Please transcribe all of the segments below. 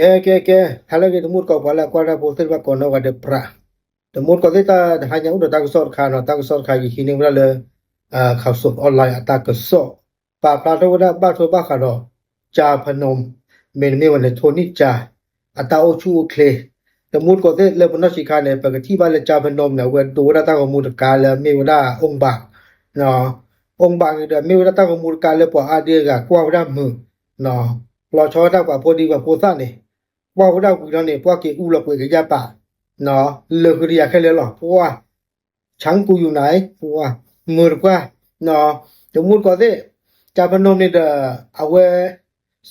ကဲ ကဲ ကဲ ဟါလၢအဂ့ၤ တမူတကိး ပှၤလၢအကွၢ်တၢ်ဖိသ့ၣ်တဖၣ်ကိးနီၢ်ဂၤဒဲး ပြး တမူတကိးသ့ၣ် တဟါညါအိၣ်ဒီးတၢ်ကစီၣ်တခါနီၤ, တၢ်ကစီၣ်တခါ ယဟံးန့ၢ်ဝဲဒၣ်လၢ Khaosod Online အတၢ်ကစီၣ် ပာ်ဖျါထီၣ်ဝဲဒၣ်ဘၣ်ထွဲဘၣ်ဃးဒီး ကၠၤဖနူမ် မ့တမ့ၢ်ဝဲန့ၣ် ထိၣ်နံၣ်ကၠၤ အတၢ်အိၣ်ဆူၣ်အိၣ်ချ့, တမူတကိးသ့ၣ် လၢပနီၢ်ဆံးခါန့ၣ် ပကထံၣ်ဘၣ်လၢ ကၠၤဖနူမ်န့ၣ် အဝဲဒိးဝဲဒၣ်တၢ်ဂီၤမူတကါလၢအမ့ၢ်ဝဲဒၣ် အူဘၣ် အူဘၣ်န့ၣ်ဒီး မ့ၢ်ဝဲဒၣ်တၢ်ဂီၤမူတကါလၢပှၤအါဒံအါဂၤကွၢ်ဝဲဒၣ်မုာ်, လီၤဆီဝဲဒၣ်ပှၤဖိဒံပှၤဖိသၣ်န့ၣ်, ကွၢ်ဝဲဒၣ်ဝံၤလီၤန့ၣ် ပှၢ်က့ၤအူလီၤကွံာ်ကယၢ်ပာ်, လၢာ်ဃုာ်တယၤခဲလၢာ်လီၤ, ပှၢ် ဆၣ်ကူယူၤနၤ, ပှၢ် မုာ်တပှၢ်, တမူတကိးသ့ၣ်, ကၠၤဖနူမ်န့ၣ်ဒီး အဝဲ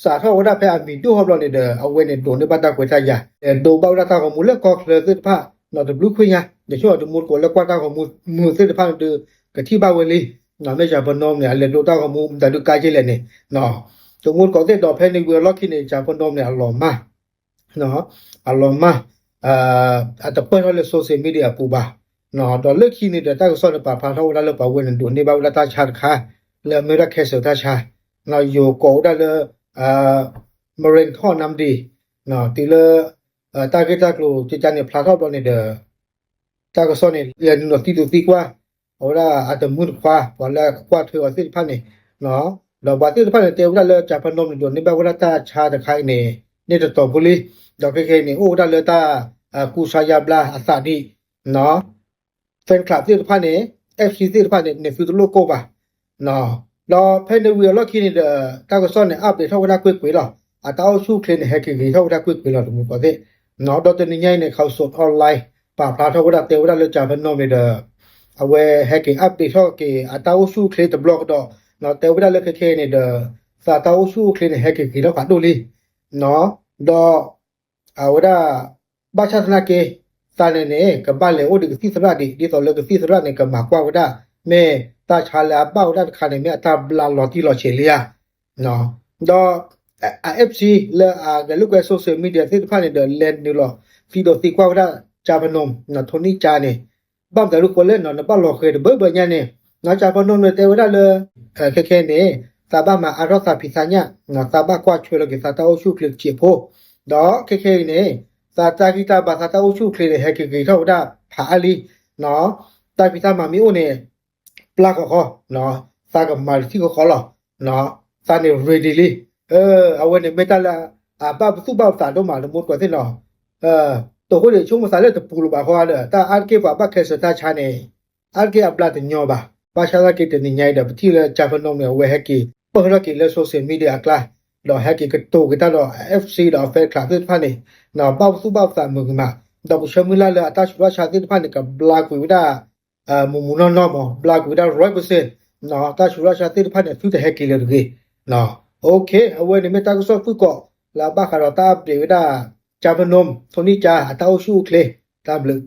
စးထီၣ်ဝဲဒၣ်ဖဲအမံၤဒိၣ်ဟီဘျီန့ၣ်ဒီး အဝဲန့ၣ်ဒိးန့ၢ်ဘၣ်တၢ်ခွဲးတၢ်ယာ်, ဒိးဘၣ်ဝဲဒၣ်တၢ်ဂီၤမူလၢကီၢ်ချၢသ့ၣ်တဖၣ် နီၤတဘျုးခွ့ညါ, ယဆိကမိၣ်တမူတကိးလၢကွၢ်တၢ်ဂီၤမူမုာ်သ့ၣ်တဖၣ်န့ၣ်ဒီး ကထံၣ်ဘၣ်ဝဲလံ, မ့ၢ်ကၠၤဖနူမ်န့ၣ် အလဲၤဒိးတၢ်ဂီၤမူမတၤဒုးကါက့လဲၣ်န့ၣ်, တမူတကိးသ့ၣ်ဒီး ဖဲန့ၣ်ဝံၤအလီၢ်ခံန့ၣ် ကၠၤဖနူမ်န့ၣ် အလီၤမၢ် အလီၤမၢ်, အတပၢၢ်ထီၣ်လၢ social media အပူၤဘၣ်, ဒီးလၢခံန့ၣ်ဒီး တၢ်ကစီၣ်န့ၣ် ပာ်ဖျါထီၣ်ဝဲဒၣ်လၢပှၤဝဲန့ၣ်ဒိးန့ၢ်ဘၣ်ဝဲဒၣ်တၢ်ဆါတခါ လၢအမ့ၢ်ဝဲဒၣ် cancer တၢ်ဆါ, ယိၤကိးဝဲဒၣ်လၢ Marine Hawk နါမဒံ, တုၤလၢ တၢ်ဂ့ၢ်တၢ်ကျိၤကကါန့ၣ် ဖျါထီၣ်ဘျီန့ၣ်ဒီး တၢ်ကစီၣ်န့ၣ် လဲၤနုာ်လီၤသံဒိးသံကွၢ် အဝဲဒၣ်အတမုာ်တခွါ ပှၤလၢအကွၢ်ထွဲအီၤသ့ၣ်တဖၣ်န့ၣ်, ဒီးပှၤသ့ၣ်တဖၣ်န့ၣ် တဲဝဲဒၣ်လၢ ကၠၤဖနူမ်န့ၣ် ဒိးန့ၢ်ဘၣ်ဝဲဒၣ်တၢ်ဆါတခါအံၤန့ၣ် န့ၢ်တတီၤဖိလံ, ဒီးခဲခဲအံၤန့ၣ် အိၣ်ဝဲဒၣ်လၢတၢ် ကူစါယါဘျါအသးဒံး fan club သ့ၣ်တဖၣ်န့ၣ် FC သ့ၣ်တဖၣ်န့ၣ် န့ၣ်သုတလိၣ်ကိၢ်ဘၣ်, ဒီးဖဲန့ၣ်ဝံၤအလီၢ်ခံန့ၣ်ဒီး တၢ်ကစီၣ်န့ၣ် update ထီၣ်ဝဲဒၣ်ကွ့ၢ်ကွ့ၢ်လီၤ, အတၢ်အိၣ်ဆူၣ်အိၣ်ချ့န့ၣ် ဟဲက့ၤဂ့ၤထီၣ်ဝဲဒၣ်ကွ့ၢ်ကွ့ၢ်လီၤ တမူတကိးသ့ၣ်, ဒီးတနံၤညါအံၤန့ၣ် Khaosod Online ပာ်ဖျါထီၣ်ဝဲဒၣ် တဲဝဲဒၣ်လၢ ကၠၤဖနူမ်န့ၣ်ဒီး အဝဲဟဲက့ၤ update ထီၣ်က့ၤ အတၢ်အိၣ်ဆူၣ်အိၣ်ချ့တဘျီကဒီး, တဲဝဲဒၣ်လၢခဲခဲအံၤန့ၣ်ဒီး သးတၢ်အိၣ်ဆူၣ်အိၣ်ချ့န့ၣ် ဟဲက့ၤဂ့ၤထီၣ်ဖးဒိၣ်လံ, ဒီး အဝဲဒၣ် ဘၣ်ဆၣ်သနာ်က့ သးန့ၣ်န့ၣ် ကဘၣ်လဲၤအိၣ်ဒီးကသံၣ်သရၣ်ဒံး ဒ်သိးလၢကသံၣ်သရၣ်န့ၣ် ကမၤကွၢ်ဝဲဒၣ် မ့ၢ်တၢ်ဆါလၢအဘၣ်ဝဲဒၣ်တခါန့ၣ် မ့ၢ်အတၢ်ဘျါလီၤတံၢ်လီၤဆဲးလံဧါ, ဒီး အ FC လၢအလဲၤလိာ်ကွဲ social media သ့ၣ်တဖၣ်န့ၣ်ဒီး လဲၤနုာ်လီၤသံဒိးသံကွၢ်ဝဲဒၣ် ကၠၤဖနူမ် ထိၣ်နံၣ်ကၠၤန့ၣ် ဘၣ်မတၤဒုးဃိလဲၣ်နီၤ နဘၣ်လီၤဃဲၤတဘၢဘၢညါန့ၣ်, ကၠၤဖနူမ်န့ၣ် တဲဝဲဒၣ်လၢ ခဲခဲန့ၣ် သးဘၣ်မၤအါထီၣ်သးဖံးသးညၣ်, သးဘၣ်ကွၢ်ဆၢလီၤက့ၤသးတၢ်အိၣ်ဆူၣ်အိၣ်ချ့တစဲးဖိ, ဒီးခဲခဲအံၤန့ၣ် သးတၢ်ဂံၢ်တၢ်ဘါသးတၢ်အိၣ်ဆူၣ်အိၣ်ချ့န့ၣ် ဟဲက့ၤဂ့ၤထီၣ်ဝဲဒၣ်ဖးအါလံ, တၢ်ဖံးတၢ်မၤမ့ၢ်အိၣ်န့ၣ် ပျၢ်ဃီဃီ, သးကမၤတထံၣ်ဃီဃီလီၤ, သးန့ၣ် ready လံ, အဝဲန့ၣ်မ့ၢ်တၢ်လၢ အဘၣ်ပသူၣ်ဘၣ်ပသးဒိၣ်မး တမူတကိးသ့ၣ်နီၤ, တိၢ်ဃိန့ၣ် ဆိကမိၣ်သးလၢတပူၤလၢၤဘၣ်ဃီဒီး တၢ်အါတက့ၢ်ပှၤဘၣ် cancer တၢ်ဆါန့ၣ် အါတက့ၢ်အဘျါတညီဘၣ်, ဘၣ်ဆၣ်သနာ်က့တနံၤညါအံၤဒီး ပထံၣ်လၢ ကၠၤဖနူမ်န့ၣ် အဝဲဟဲက့ၤ ပၢၢ်ထီၣ်က့ၤလၢ social media အကျါ, ဒီးဟဲက့ၤကတိၤက့ၤတၢ်ဒီး FC ဒီး fan club သ့ၣ်တဖၣ်န့ၣ် ဘၣ်ပသူၣ်ဘၣ်ပသးမုာ်ကမၣ်, ဒီးပဆၢမုၢ်လၢ်လၢအတၢ်ဆူးတၢ်ဆါသ့ၣ်တဖၣ်န့ၣ် ကဘျါကွံာ်ဝဲဒၣ် မုၢ်မုၢ်နီၢ်နီၢ်မး ဘျါကွံာ်ဝဲဒၣ် ร้อยเปอร์เซ็นต์ တၢ်ဆူးတၢ်ဆါသ့ၣ်တဖၣ်န့ၣ် သုတဟဲက့ၤလၢၤတဂ့ၤ, အဝဲန့ၣ်မ့ၢ်တၢ်ကစီၣ်ဖုၣ်ကိာ် လၢအဘၣ်ဃးဒီးတၢ် update ဝဲဒၣ် ကၠၤဖနူမ် ထိၣ်နံၣ်ကၠၤ အတၢ်အိၣ်ဆူၣ်အိၣ်ချ့, တၢ်ဘျုး